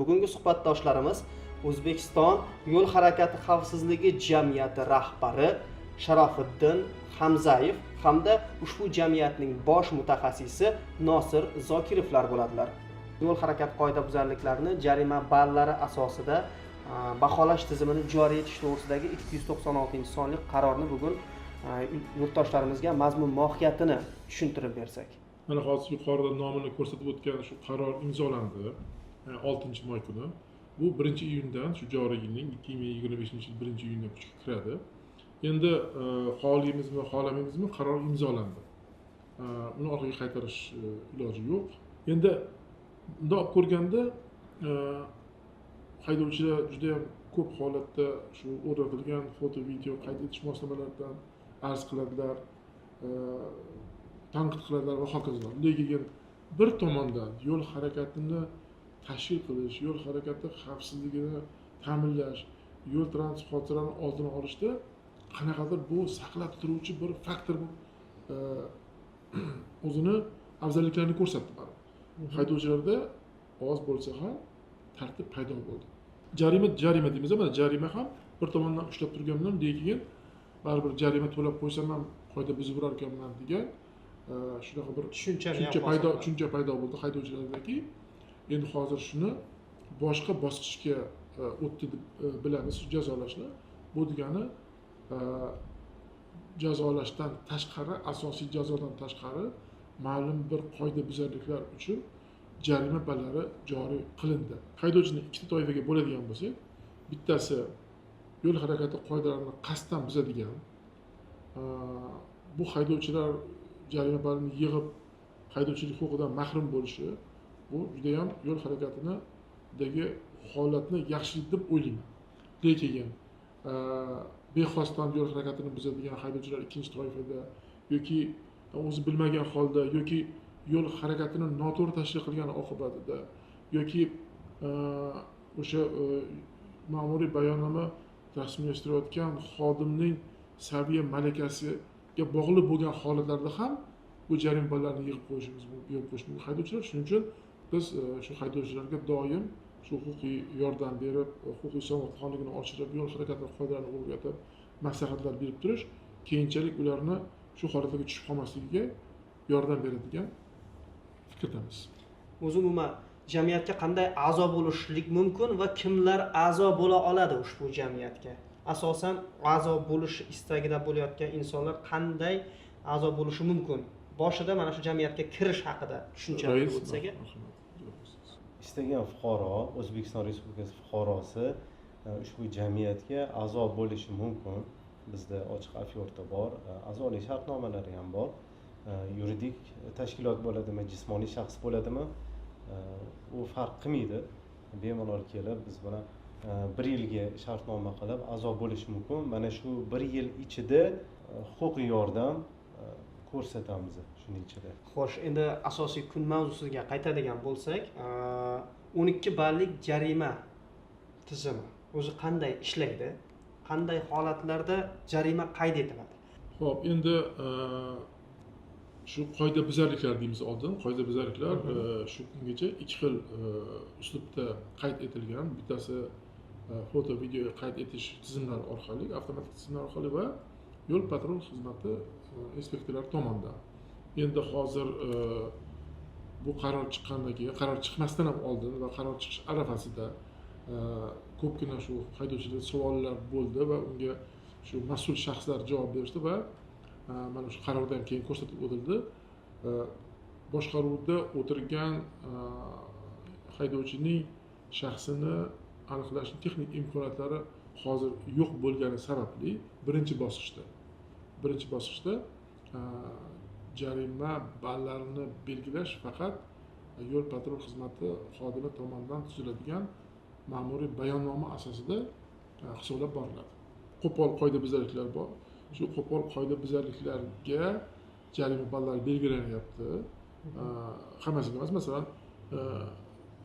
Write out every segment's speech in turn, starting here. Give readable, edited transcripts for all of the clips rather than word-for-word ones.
Bugungi suhbatdoshlarimiz O'zbekiston yo'l harakati xavfsizligi jamiyati rahbari Sharofiddin Hamzayev hamda ushbu jamiyatning bosh mutaxassisi Nosir Zokirovlar bo'ladilar. Yo'l harakati qoidabuzarliklarini jarima ballari asosida baholash tizimini joriy etish to'g'risidagi 296-sonli qarorni bugun yurtdoshlarimizga mazmun mohiyatini tushuntirib bersak. Mana hozir yuqorida nomini ko'rsatib o'tgan shu qaror imzolandi 6 may kuni. Bu 1 iyundan, shu joriy yilning, 2025 yil 1 iyundan kuchga kiradi. Endi xohlaymizmi, xohlamaymizmi, qaror imzolandi. Uni orqaga qaytarish iloji yo'q. Endi bundoq olib ko'rganda, haydovchilar judayam ko'p holatda shu o'rnatilgan foto, video qayd etish moslamalaridan arz qiladilar, tanqid qiladilar va hokazolar. Lekin bir tomondan yo'l harakatini tashkil qilish, yo'l harakati xavfsizligini ta'minlash, yo'l transport hodisalarini oldini olishda qanaqadir bu saqlab turuvchi bir faktor bo'lib o'zini afzalliklarini ko'rsatdi baribir. Haydovchilarda oz bo'lsa ham tartib paydo bo'ldi. Jarima, jarima deymiz, mana jarima ham bir tomondan ushlab turgan bilan, lekin baribir jarima to'lab qo'ysam ham qoida buzib yurar ekanman degan shunaqa bir tushunchani tushuncha ham paydo hosil qiladi. Tushuncha paydo bo'ldi haydovchilardaki. Endi hozir shuni boshqa bosqichga o'tdi deb bilamiz shu jazolashni. Bu degani jazolashdan tashqari, asosiy jazodan tashqari ma'lum bir qoidabuzarliklar uchun jarima ballari joriy qilindi. Haydovchini ikkita toifaga bo'ladigan bo'lsak, bittasi yo'l harakati qoidalarini qasddan buzadigan, bu haydovchilar jarima ballini yig'ib, haydovchilik huquqidan mahrum bo'lishi, bu judayam yo'l harakatinidagi holatni yaxshi deb o'ylayman. Lekin bexosdan yo'l harakatini buzadigan haydovchilar ikkinchi toifada, yoki o'zi bilmagan holda, yoki yo'l harakatini noto'g'ri tashkil qilgani oqibatida, yoki o'sha ma'muriy bayonnoma rasmiylashtirayotgan xodimning saviya malakasiga bog'liq bo'lgan holatlarda ham bu jarima ballarini yig'ib qo'yishimiz yig'ib qo'yish mumkin haydovchilar. Shuning uchun biz shu haydovchilarga doim shu huquqiy yordam berib, huquqiy savodxonligini oshirib, yo'l harakati qoidalarini o'rgatib, maslahatlar berib turish keyinchalik ularni shu holatlarga tushib qolmasligiga yordam beradigan fikrdamiz. O'zi umuman jamiyatga qanday a'zo bo'lishlik mumkin va kimlar a'zo bo'la oladi ushbu jamiyatga? Asosan a'zo bo'lish istagida bo'layotgan insonlar qanday a'zo bo'lishi mumkin? Boshida mana shu jamiyatga kirish haqida tushuncha Rais, o'tsak. Marhamat, javob bersangiz. Istagan fuqaro, O'zbekiston Respublikasi fuqarosi ushbu jamiyatga a'zo bo'lishi mumkin. Bizda ochiq oferta bor, a'zolik shartnomalari ham bor. Yuridik tashkilot bo'ladimi, jismoniy shaxs bo'ladimi, u farq qilmaydi. Bemalol kelib, biz bilan bir yilga shartnoma qilib a'zo bo'lishi mumkin. Mana shu bir yil ichida huquqiy yordam ko'rsatamiz shuni ichida. Xo'sh, endi asosiy kun mavzusiga qaytadigan bo'lsak, 12 ballik jarima tizimi o'zi qanday ishlaydi? Qanday holatlarda jarima qayd etiladi? Ho'p, endi shu qoidabuzarliklar deymiz oldin. Qoidabuzarliklar shu kungacha ikki xil uslubda qayd etilgan. Bittasi foto, video qayd etish tizimlari orqali, avtomatik tizimlar orqali va yo'l patrul xizmati inspektorlari tomonidan. Endi hozir bu qaror chiqqandan keyin, qaror chiqmasdan ham oldin va qaror chiqish arafasida ko'pgina shu haydovchilarda savollar bo'ldi va unga shu mas'ul shaxslar javob berishdi va mana shu qarordan keyin ko'rsatib o'tildi. Boshqaruvda o'tirgan haydovchining shaxsini aniqlashning texnik imkoniyatlari hozir yo'q bo'lgani sababli birinchi bosqichda jarima ballarini belgilash faqat yo'l patrul xizmati xodimi tomonidan tuziladigan ma'muriy bayonnoma asosida hisoblab boriladi. Qo'pol qoidabuzarliklar bor, shu qo'pol qoidabuzarliklarga jarima ballari belgilanyapti. Hammasiga emas. Masalan,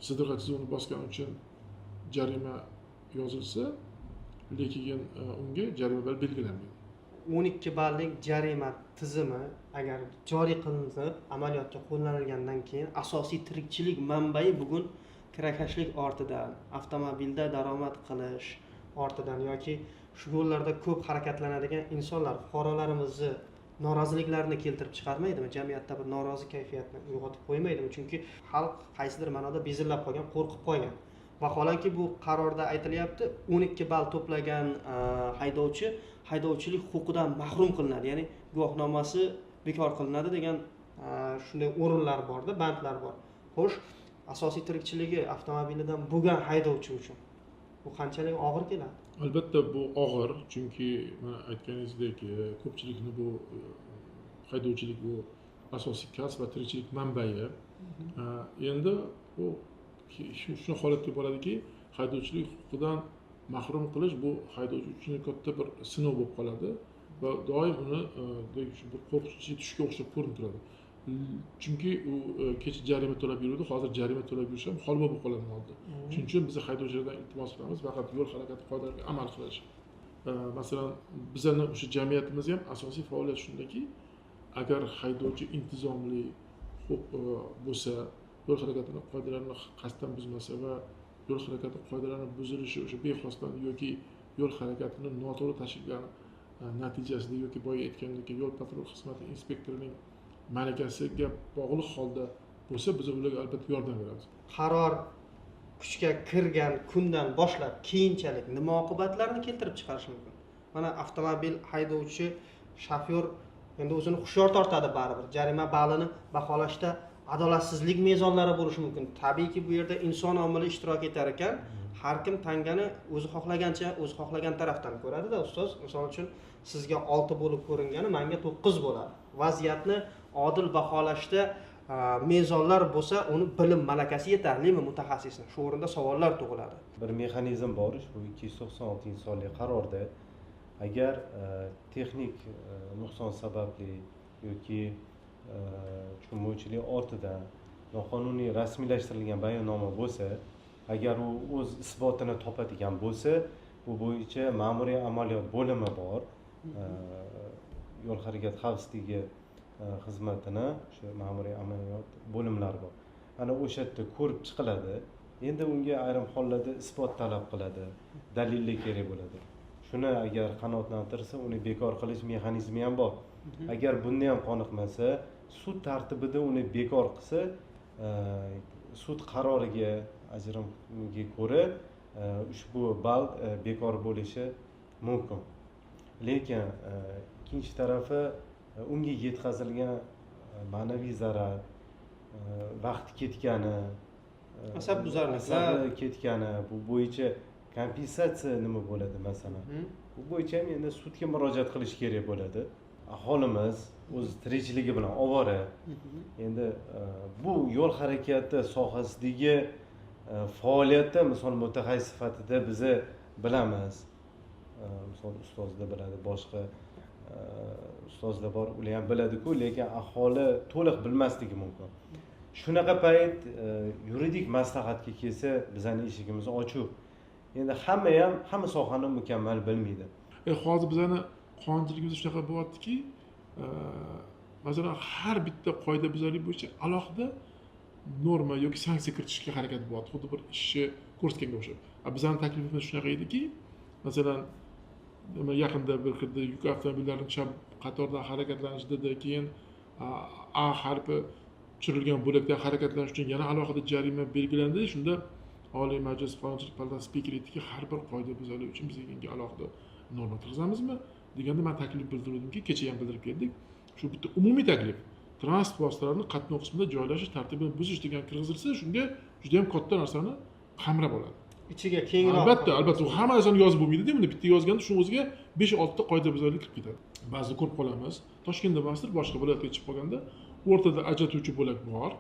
sidirg'a chizig'ini bosgani uchun jarima yozilsa, lekin unga jarima ball belgilanmaydi. 12 ballik jarima tizimi agar joriy qilinib, amaliyotga qo'llanilgandan keyin asosiy tirikchilik manbai bugun Kirakashlik ortidan, avtomobilda daromad qilish ortidan yoki shu yo'llarda ko'p harakatlanadigan insonlar, fuqarolarimizni noroziliklarini keltirib chiqarmaydimi? Jamiyatda bir norozi kayfiyatni uyg'otib qo'ymaydimi? Chunki xalq qaysidir ma'noda bezillab qolgan, qo'rqib qolgan. Vaholanki bu qarorda aytilyapti, 12 ball to'plagan haydovchi haydovchilik huquqidan mahrum qilinadi, ya'ni guvohnomasi bekor qilinadi degan shunday o'rinlar borda, bandlar bor. Xo'sh, asosiy tirikchiligi avtomobilidan bo'lgan haydovchi uchun bu qanchalik og'ir keladi? Albatta bu og'ir, chunki mana aytganingizdek, ko'pchilikni bu haydovchilik bu asosiy kasb va tirikchilik manbai. Endi bu shu holatga boradiki, haydovchilik huquqidan mahrum qilish bu haydovchi uchun katta bir sinov bo'lib qoladi va doim uni bir qo'rqinchli tushga o'xshab ko'rinib turadi. Chunki u kecha jarima to'lab yuruvdi, hozir jarima to'lab yurish ham holva bo'lib qoladi oldida. Shuning uchun biz haydovchilardan iltimos qilamiz, faqat yo'l harakati qoidalariga amal qilish. Masalan, bizani o'sha jamiyatimiz ham asosiy faoliyat shundaki, agar haydovchi intizomli bo'lsa, yo'l harakatini qoidalarini qasddan buzmasa va yo'l harakati qoidalarini buzilishi o'sha bexosdan yoki yo'l harakatini noto'g'ri tashkillani natijasida yoki boya aytgandek yo'l patrul xizmati inspektorining malakasiga bog'liq holda bo'lsa, biz ularga albatta yordam beramiz. Qaror kuchga kirgan kundan boshlab keyinchalik nima oqibatlarni keltirib chiqarishi mumkin? Mana avtomobil haydovchi, shofyor endi o'zini hushyor tortadi baribir. Jarima ballini baholashda adolatsizlik mezonlari bo'lishi mumkin. Tabiiyki bu yerda inson omili ishtirok etar ekan, har kim tangani o'zi xohlagancha, o'zi xohlagan tarafdan ko'radida ustoz. Misol uchun sizga 6 bo'lib ko'ringani menga 9 bo'ladi. Vaziyatni odil baholashda mezonlar bo'lsa, uni bilim malakasi yetarlimi mutaxassisni? Shu o'rinda savollar tug'iladi. Bir mexanizm bor, ushbu 296-sonli qarorda agar texnik nuqson sababli yoki tushunmovchilik ortidan noqonuniy rasmiylashtirilgan bayonnoma bo'lsa, agar u o'z isbotini topadigan bo'lsa, bu bo'yicha ma'muriy amaliyot bo'limi bor. Yo'l harakati xavfsizligi xizmatini o'sha ma'muriy amaliyot bo'limlari bor. Ana o'sha yerda ko'rib chiqiladi. Endi unga ayrim hollarda isbot talab qiladi, dalillar kerak bo'ladi. Shuni agar qanoatlantirsa, uni bekor qilish mexanizmi ham bor. Agar bunda ham qoniqmasa, sud tartibida uni bekor qilsa, sud qaroriga ajrimga ko'ra ushbu ball bekor bo'lishi mumkin. Lekin ikkinchi tarafi unga yetkazilgan ma'naviy zarar, vaqt ketgani, asabbuzarliklar ketgani, bu bo'yicha kompensatsiya nima bo'ladi masalan? Bu bo'yicha ham endi sudga murojaat qilish kerak bo'ladi. Aholimiz o'z tirikchiligi bilan ovora. Endi bu yo'l harakati sohasidagi faoliyatda misol mutaxassis sifatida bizni bilamiz. Misol ustozlar biladi, boshqa ustozlar bor, ular ham biladi-ku, lekin aholi to'liq bilmasligi mumkin. Shunaqa payt yuridik maslahatga kelsa, bizning eshigimiz ochiq. Endi hamma ham hamma sohani mukammal bilmaydi. Hozir bizani qonunchiligimiz shunaqa bo'lyaptiki, masalan, har bitta qoidabuzarlik bo'yicha alohida norma yoki sanksiya kiritishga harakat bo'lyapti, xuddi bir ishni ko'rsatganga o'xshab. Bizning taklifimiz shunaqa ediki, masalan, yaqinda bir xilda yuk avtomobillarini chap qatordan harakatlanish dedi, keyin A harfi tushirilgan bo'lakdan harakatlanish uchun yana alohida jarima belgilandi. Shunda Oliy Majlis Qonunchilik palatasi spikeri aytdiki, har bir qoidabuzarlik uchun biz yangi alohida norma kirgizamizmi deganda men taklif bildirdimki, kecha ham bildirib keldik. Shu bitta umumiy taklif, transport vositalarini qatnov qismida joylashish tartibini buzish degan kirgizilsa, shunga juda ham katta narsani qamrab oladi. Ichiga kengroq. Albatta, albatta, u hamma narsani yozib bo'lmaydi-da, buni bitta yozganda shuni o'ziga 5-6 ta qoidabuzarlik kirib ketadi. Ba'zida ko'rib qolamiz, Toshkentda emasdir, boshqa viloyatga chiqib qolganda o'rtada ajratuvchi bo'lak bor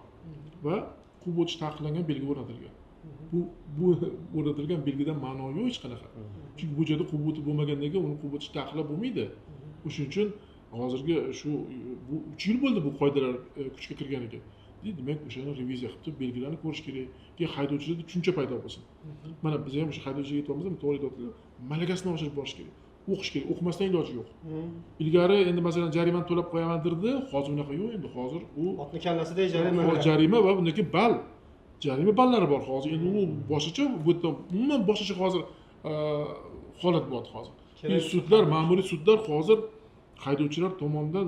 va quvib o'tish taqiqlangan belgi o'rnatilgan. Bu o'rnatilgan belgidan ma'no yo'q hech qanaqa. Chunki bu joyda quvib o'tib bo'lmagandan keyin uni quvib o'tish taqiqlab bo'lmaydi. O'shuning uchun hozirgi shu bu 3 yil bo'ldi bu qoidalar kuchga kirganiga. Demak, o'shani reviziya qilib turib belgilarni ko'rish kerak. Keyin haydovchilarda tushuncha paydo bo'lsin. Mana biz ham o'sha haydovchiga aytyapmiz, to'g'ri aytyaptilar, malakasini oshirib borish kerak. O'qish kerak, o'qimasdan iloji yo'q. Ilgari endi masalan jarimani to'lab qo'yaman derdi, hozir unaqa yo'q endi, hozir u otni kallasidek jarima. Jarima va bundan keyin ball. Jarima ballari bor hozir. Endi u boshqacha, bu yerda umuman boshqacha hozir holat bo'lyapti hozir. Sudlar, ma'muriy sudlar hozir haydovchilar tomonidan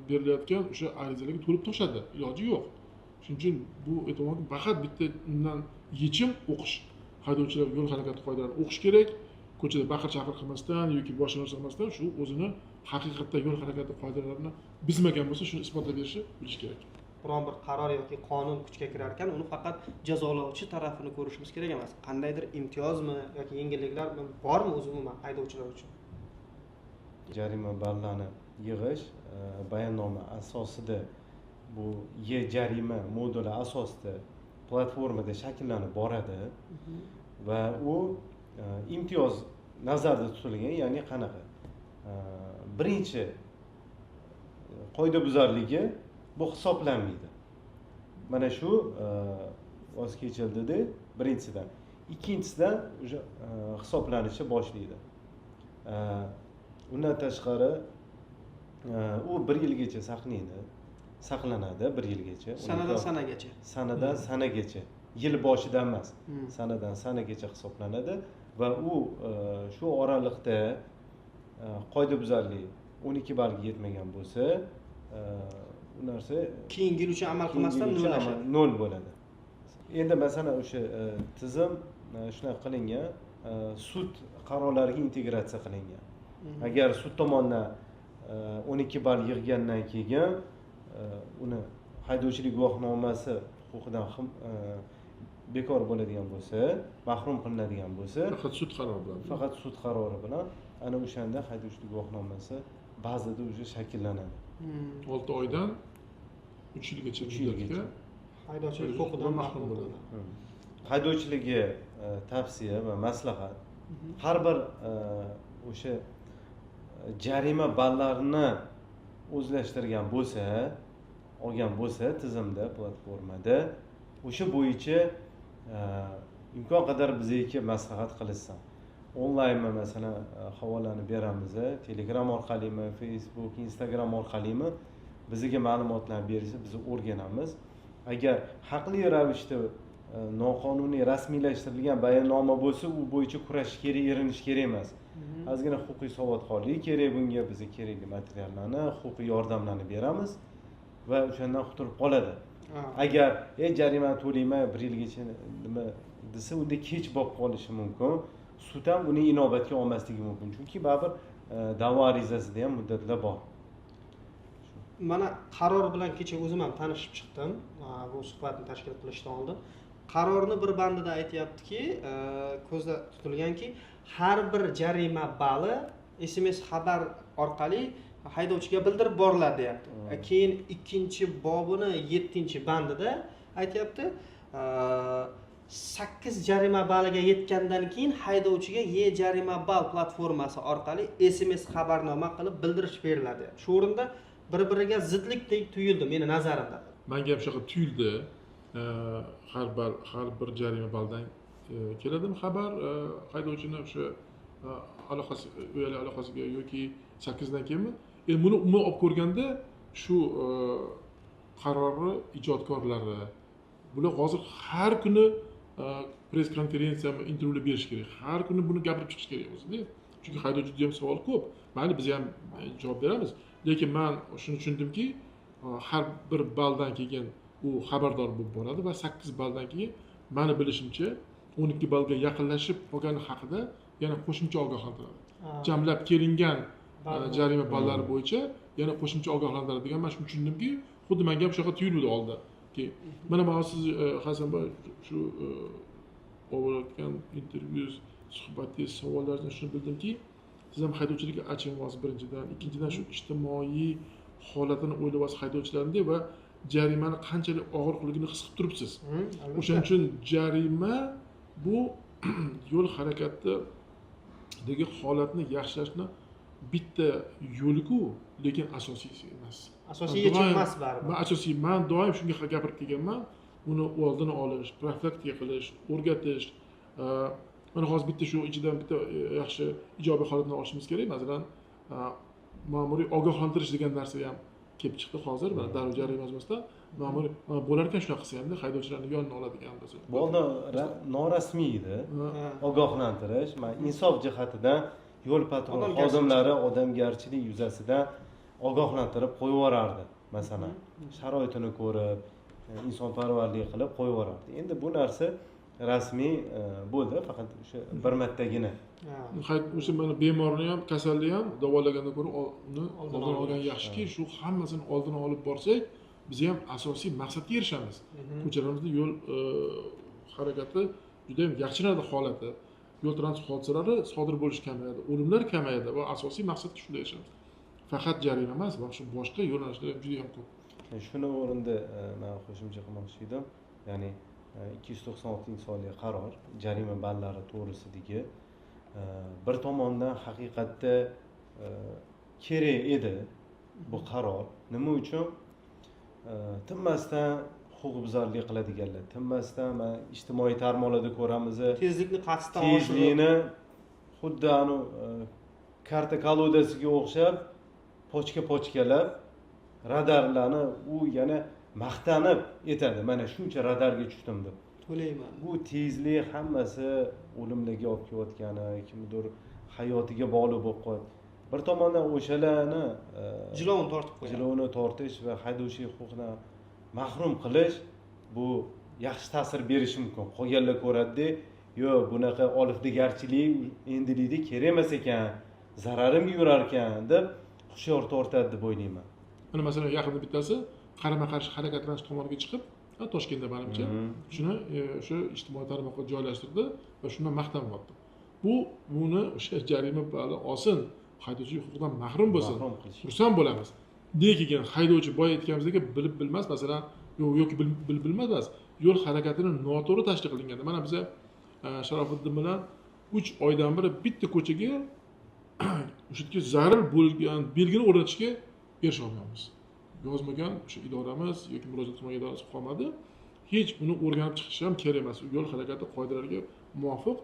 berilayotgan o'sha arizalarga to'lib toshadi, iloji yo'q. Shuning uchun bu aytyapmanki, faqat bitta undan yechim o'qish. Haydovchilar yo'l harakati qoidalarini o'qish kerak, ko'chada baqir-chaqir qilmasdan yoki boshqa narsa qilmasdan shu o'zini haqiqatda yo'l harakati qoidalarini buzmagan bo'lsa, shuni isbotlab berishi bilish kerak. Biron bir qaror yoki qonun kuchga kirar ekan, uni faqat jazolovchi tarafini ko'rishimiz kerak emas. Qandaydir imtiyozmi yoki yengilliklarmi bormi o'zi umuman haydovchilar uchun? Jarima ballarini yig'ish bayonnoma asosida, bu e-jarima moduli asosida platformada shakllanib boradi va u imtiyoz nazarda tutilgan, ya'ni qanaqa? Birinchi qoidabuzarligi bu hisoblanmaydi. Mana shu voz kechildida birinchisidan. Ikkinchisidan уже hisoblanishi boshlaydi. Undan tashqari u 1 yilgacha saqlanadi 1 yilgacha. Sanadan sanagacha. Sanadan sanagacha. Yil boshidan emas, sanadan sanagacha hisoblanadi va u shu oraliqda qoidabuzarlik 12 ballga yetmagan bo'lsa, u narsa keyingi yil uchun amal qilmasdan nol bo'ladi. Endi masalan o'sha tizim shunaqa qilingan, sud qarorlariga integratsiya qilingan. Agar sud tomonidan 12 ball yig'gandan keyin uni haydovchilik guvohnomasi huquqidan bekor bo'ladigan bo'lsa, mahrum qilinadigan bo'lsa, faqat sud qarori bilan, faqat sud qarori bilan ana o'shanda haydovchilik guvohnomasi ba'zida уже shakllanadi. 6 oydan 3 yilgacha muddatga haydovchilik huquqidan mahrum bo'ladi. Haydovchiligi tavsiya va maslahat har bir o'sha jarima ballarini o'zlashtirgan bo'lsa, olgan bo'lsa tizimda, platformada o'sha bo'yicha imkon qadar bizga maslahat qilishsin. Onlaynmi masalan havolani beramiz, Telegram orqalimi, Facebook, Instagram orqalimi bizga ma'lumotlar berishsa, biz o'rganamiz. Agar haqli ravishda noqonuniy rasmiylashtirilgan bayonnoma bo'lsa, u bo'yicha kurashish kerak, erinish kerak emas. Ozgina huquqiy savodxonlik kerak bunga, bizga kerakli materiallarni, huquqiy yordamlarni beramiz va o'shandan qutulib qoladi. Agar jarimani to'layman 1 yilgacha nima desa, unda kech bo'lib qolishi mumkin. Sud ham uni inobatga olmasligi mumkin, chunki baribir da'vo arizasida ham muddatlar bor. Mana qaror bilan kecha o'zim ham tanishib chiqdim, bu suhbatni tashkil qilishdan oldin. Qarorni bir bandida aytyaptiki, ko'zda tutilganki, har bir jarima bali SMS xabar orqali haydovchiga bildirib boriladi deyapti. Keyin ikkinchi bobini 7-bandida aytyapti, 8 jarima baliga yetgandan keyin haydovchiga e-jarima bal platformasi orqali SMS xabarnoma qilib bildirish beriladi. Shu o'rinda bir-biriga zidlikdek tuyuldi meni nazarimda. Menga ham shunaqa tuyuldi. Har bir jarima baldan keladimi xabar haydovchini o'sha aloqasi, uyali aloqasiga yoki 8 dan keyinmi? Endi buni umuman olib ko'rganda shu qarorni ijodkorlari bular hozir har kuni press konferensiyami, intervyular berish kerak. Har kuni buni gapirib chiqish kerak o'zida. Chunki haydovchida ham savol ko'p. Mayli biz ham javob beramiz. Lekin men shuni tushundimki, har bir baldan keyin u xabardor bo'lib boradi va 8 baldan keyin meni bilishimcha 12 balga yaqinlashib qolgani haqida yana qo'shimcha ogohlantiradi. Jamlab kelingan jarima ballari bo'yicha yana qo'shimcha ogohlantiradi degan men shuni tushundimki, xuddi menga ham shunaqa tuyuldi oldin. Mana mana siz Hasanboy shu olayotgan intervyu, suhbatingiz, savollaringizdan shuni bildimki, siz ham haydovchilikka achinasiz birinchidan, ikkinchidan shu ijtimoiy holatini o'ylayapsiz haydovchilarni va jarimani qanchalik og'irligini his qilib turibsiz. O'shaning uchun jarima bu yo'l harakatidagi holatni yaxshilashni bitta yo'li-ku, lekin asosiysi emas. Asosiy yechim emas baribir. Men asosiy, men doim shunga gapirib kelganman. Buni oldini olish, profilaktika qilish, o'rgatish. Mana hozir bitta shu ichidan bitta yaxshi ijobiy holatni olishimiz kerak. Masalan, ma'muriy ogohlantirish degan narsa ham kelib chiqdi hozir. Mana darrov jarima yozmasdan ma'muriy bo'lar ekan, shunaqa qilsa hamda haydovchilarni yonini oladigan bo'lsa. Bu oldin norasmiy edi. Ogohlantirish, mana insof jihatidan yo'l patrul xodimlari odamgarchilik yuzasidan ogohlantirib qo'yib yuborardi. Masalan, sharoitini ko'rib, insonparvarlik qilib qo'yib yuborardi. Endi bu narsa rasmiy bo'ldi, faqat o'sha bir martagina. O'sha mana bemorni ham, kasalni ham davolaganda ko'ra uni oldini olgan yaxshiki, shu hammasini oldini olib borsak, biz ham asosiy maqsadga erishamiz. Ko'chalarimizda yo'l harakati juda ham yaxshilanadi holati. Yo'l transport hodisalari sodir bo'lishi kamayadi, o'limlar kamayadi va asosiy maqsadga shunda erishamiz. Faqat jarima emas, boshqa yo'nalishlar ham juda ham ko'p. Shuni o'rinda men qo'shimcha qilmoqchi edim. Ya'ni 296-sonli qaror jarima ballari to'g'risidagi bir tomondan haqiqatda kerak edi bu qaror. Nima uchun? Tinmasdan huquqbuzarlik qiladiganlar, tinmasdan mana ijtimoiy tarmoqlarda ko'ramiz, tezlikni qasddan oshirib, tezlikni xuddi anu karta kolodasiga o'xshab pochka-pochkalab radarlarni u yana maqtanib aytadi, mana shuncha radarga tushdim deb. To'layman. Bu tezlik hammasi o'limlarga olib kelayotgani, kimdir hayotiga bog'liq bo'lib qoladi. Bir tomondan o'shalarni jilovini tortib qo'yadi. Jilovini tortish va haydovchilik huquqidan mahrum qilish bu yaxshi ta'sir berishi mumkin. Qolganlar ko'radida, yo'q, bunaqa olifdigarchilik endilikda kerak emas ekan, zararimga yurar ekan deb hushyor tortadi deb o'ylayman. Mana masalan, yaqinda bittasi qarama-qarshi harakatlanish tomoniga chiqib, Toshkentda menimcha, shuni o'sha ijtimoiy tarmoqqa joylashtirdi va shundan maqtanyapti. Bu buni o'sha jarima bali olsin, haydovchilik huquqidan mahrum bo'lsin, xursand bo'lamiz. Lekin haydovchi boya aytganimizdek bilib bilmas, masalan, yoki bilib bilmas emas, yo'l harakatini noto'g'ri tashkil qilinganda. Mana biza Sharofiddin bilan 3 oydan beri bitta ko'chaga o'sha yerga zarur bo'lgan belgini o'rnatishga erisha olmayapmiz. Yozmagan o'sha idoramiz yoki murojaat qilmagan idoramiz qolmadi. Hech buni o'rganib chiqish ham kerak emas. Yo'l harakati qoidalariga muvofiq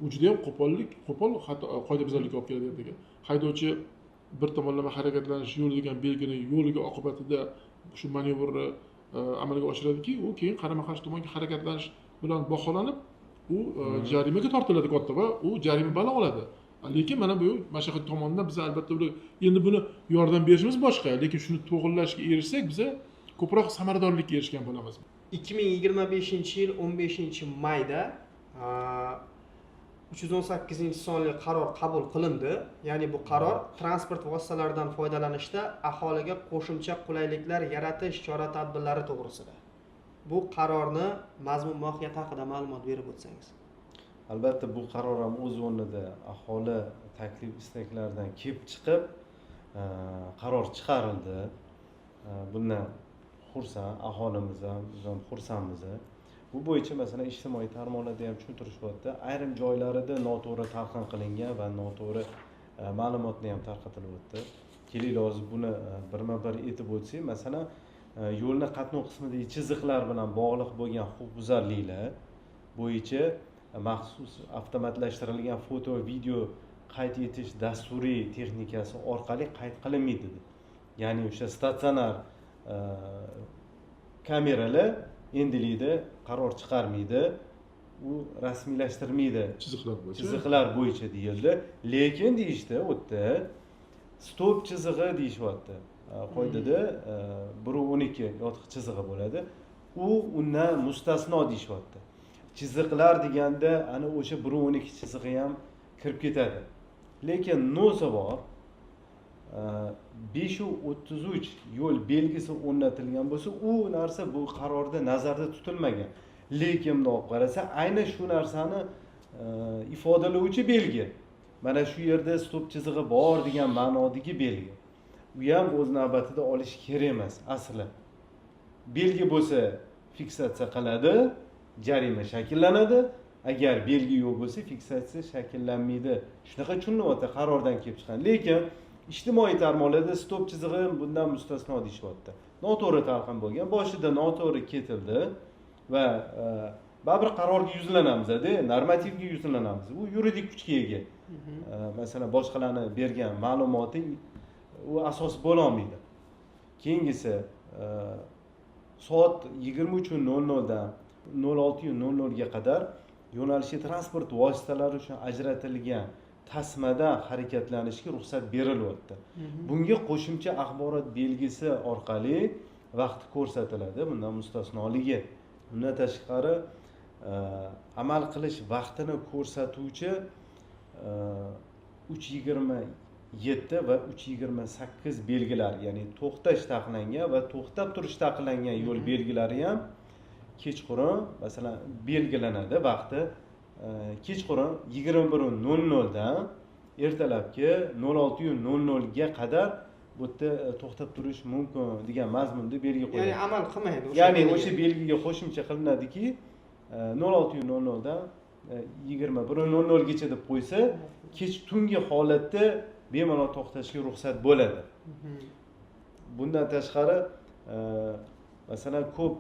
u juda ham qo'pollik, qo'pol hatto qoidabuzarlikka olib keladi degan. Haydovchi bir tomonlama harakatlanish yo'li degan belgini yo'liga oqibatida shu manevrni amalga oshiradiki, u keyin qarama-qarshi tomonga harakatlanish bilan baholanib, u jarimaga tortiladi katta va u jarima bali oladi. Lekin mana bu mashaqqat tomonidan biz albatta endi buni yordam berishimiz boshqa, lekin shuni to'g'rilashga erishsak, biz ko'proq samaradorlikka erishgan bo'lamiz. 2025-yil 15-mayda 318-sonli qaror qabul qilindi. Ya'ni bu qaror transport vositalaridan foydalanishda aholiga qo'shimcha qulayliklar yaratish chora-tadbirlari to'g'risida. Bu qarorni mazmun mohiyati haqida ma'lumot berib o'tsangiz. Albatta bu qaror ham o'z o'rnida aholi taklif istaklaridan kelib chiqib qaror chiqarildi. Bundan xursand aholimiz ham, biz ham xursandmiz. Bu bo'yicha masalan ijtimoiy tarmoqlarda ham tushuntirishyapti. Ayrim joylarida noto'g'ri talqin qilingan va noto'g'ri ma'lumotni ham tarqatilyapti. Kelinglar hozir buni birma-bir aytib o'tsak, masalan yo'lni qatnov qismidagi chiziqlar bilan bog'liq bo'lgan huquqbuzarliklar bo'yicha maxsus avtomatlashtirilgan foto video qayd etish dasturiy texnikasi orqali qayd qilinmaydi dedi. Ya'ni o'sha statsionar kameralar endilikda qaror chiqarmaydi, u rasmiylashtirmaydi chiziqlar bo'yicha. Chiziqlar bo'yicha deyildi. Lekin deyishdi, u yerda stop chizig'i deyishyapti. Qoidada 1.12 yotiq chizig'i bo'ladi. U undan mustasno deyishyapti. Chiziqlar deganda ana o'sha 1.12 chizig'i ham kirib ketadi. Lekin nosa bor, 5.33 yo'l belgisi o'rnatilgan bo'lsa, u narsa bu qarorda nazarda tutilmagan. Lekin bundoq olib qarasa, aynan shu narsani ifodalovchi belgi. Mana shu yerda stop chizig'i bor degan ma'nodagi belgi. U ham o'z navbatida olish kerak emas asli. Belgi bo'lsa fiksatsiya qiladi, jarima shakllanadi. Agar belgi yo'q bo'lsa fiksatsiya shakllanmaydi. Shunaqa tushunilyapti qarordan kelib chiqqan. Lekin ijtimoiy tarmoqlarda stop chizig'i bundan mustasno deyishyapti. Noto'g'ri talqin bo'lgan, boshida noto'g'ri ketildi va baribir qarorga yuzlanamiz-da, normativga yuzlanamiz. U yuridik kuchga ega. Masalan, boshqalarni bergan ma'lumoti u asos bo'la olmaydi. Keyingisi soat 23:00 dan 06:00 ga qadar yo'nalishli transport vositalari uchun ajratilgan tasmadan harakatlanishga ruxsat berilyapti. Bunga qo'shimcha axborot belgisi orqali vaqti ko'rsatiladi, bundan mustasnoligi. Bundan tashqari amal qilish vaqtini ko'rsatuvchi 3:27 va 3:28 belgilari, ya'ni to'xtash taqiqlangan va to'xtab turish taqiqlangan yo'l belgilari ham kechqurun masalan belgilanadi vaqti kechqurun 21:00 dan ertalabki 06:00 ga qadar bu yerda to'xtab turish mumkin degan mazmunda belgi qo'yiladi. Ya'ni amal qilmaydi. Ya'ni o'sha belgiga qo'shimcha qilinadiki 06:00 dan 21:00 gacha deb qo'ysa, kech tungi holatda bemalol to'xtashga ruxsat bo'ladi. Bundan tashqari masalan ko'p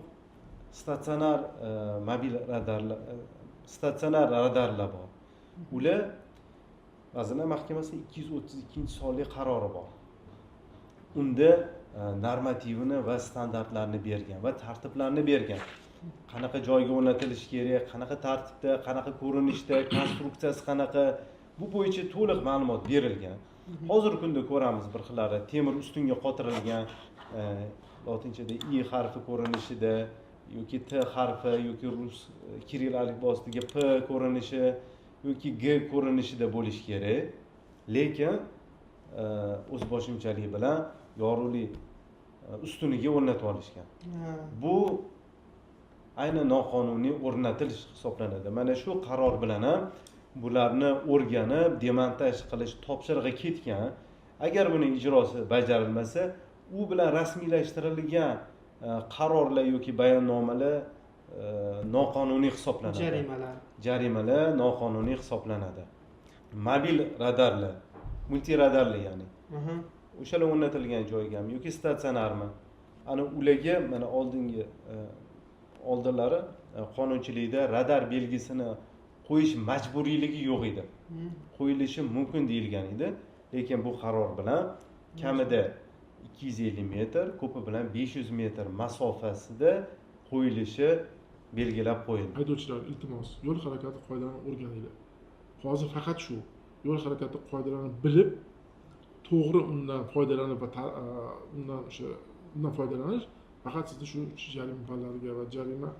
statsionar mobil radarlar, statsionar radarlar bor. Ular Vazirlar Mahkamasining 232-sonli qarori bor. Unda normativini va standartlarni bergan va tartiblarni bergan. Qanaqa joyga o'rnatilishi kerak, qanaqa tartibda, qanaqa ko'rinishda, konstruksiyasi qanaqa, bu bo'yicha to'liq ma'lumot berilgan. Hozirgi kunda ko'ramiz bir xillari temir ustunga qotirilgan, lotinchada i harfi ko'rinishida yoki T harfi yoki rus kirill alifbosidagi P ko'rinishi yoki G ko'rinishida bo'lishi kerak. Lekin o'zboshimchalik bilan yorug'lik ustuniga o'rnatib olishgan. Bu aynan noqonuniy o'rnatilish hisoblanadi. Mana shu qaror bilan ham bularni o'rganib, demontaj qilish topshirig'i ketgan. Agar buning ijrosi bajarilmasa, u bilan rasmiylashtirilgan qarorlar yoki bayonnomalar noqonuniy hisoblanadi. Jarimalar noqonuniy hisoblanadi. Mobil radarlar, multiradarlar, ya'ni o'shalar o'rnatilgan joygami yoki statsionarmi? Ana ularga mana oldingi oldinlari qonunchilikda radar belgisini qo'yish majburiyligi yo'q edi. Qo'yilishi mumkin deyilgan edi, lekin bu qaror bilan kamida 250 metr, ko'pi bilan 500 metr masofasida qo'yilishi belgilab qo'yildi. Haydovchilar, iltimos, yo'l harakati qoidalarini o'rganinglar. Hozir faqat shu yo'l harakati qoidalarini bilib, to'g'ri undan foydalanib va undan foydalanish faqat sizni shu jarima ballariga va jarima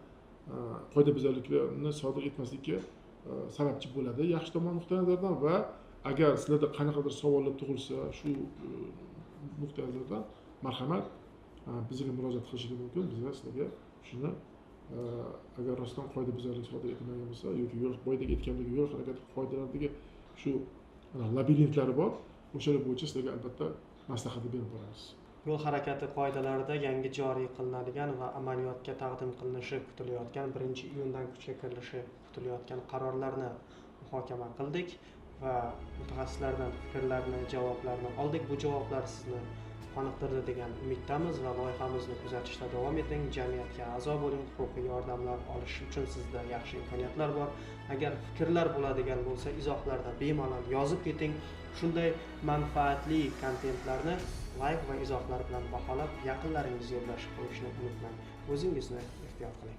qoidabuzarliklarni sodir etmaslikka sababchi bo'ladi, yaxshi tomon nuqtai nazardan. Va agar sizlarda qanaqadir savollar tug'ilsa shu nuqtai nazardan, marhamat, bizga murojaat qilishingiz mumkin. Bizlar sizlarga shuni agar rostdan qoidabuzarlik sodir etilmagan bo'lsa yoki yo'l boyadagi aytgandek yo'l harakati qoidalaridagi shu labirintlari bor, o'shalar bo'yicha sizlarga albatta maslahat berib boramiz. Yo'l harakati qoidalarida yangi joriy qilinadigan va amaliyotga taqdim qilinishi kutilayotgan 1-iyundan kuchga kirilishi kutilayotgan qarorlarni muhokama qildik va mutaxassislardan fikrlarni, javoblarni oldik. Bu javoblar sizni qoniqtirdi degan umiddamiz va loyihamizni kuzatishda davom eting. Jamiyatga a'zo bo'ling, huquqiy yordamlar olish uchun sizda yaxshi imkoniyatlar bor. Agar fikrlar bo'ladigan bo'lsa, izohlarda bemalol yozib keting. Shunday manfaatli kontentlarni like va izohlar bilan baholab, yaqinlaringizga ulashib qo'yishni unutmang. O'zingizni ehtiyot qiling.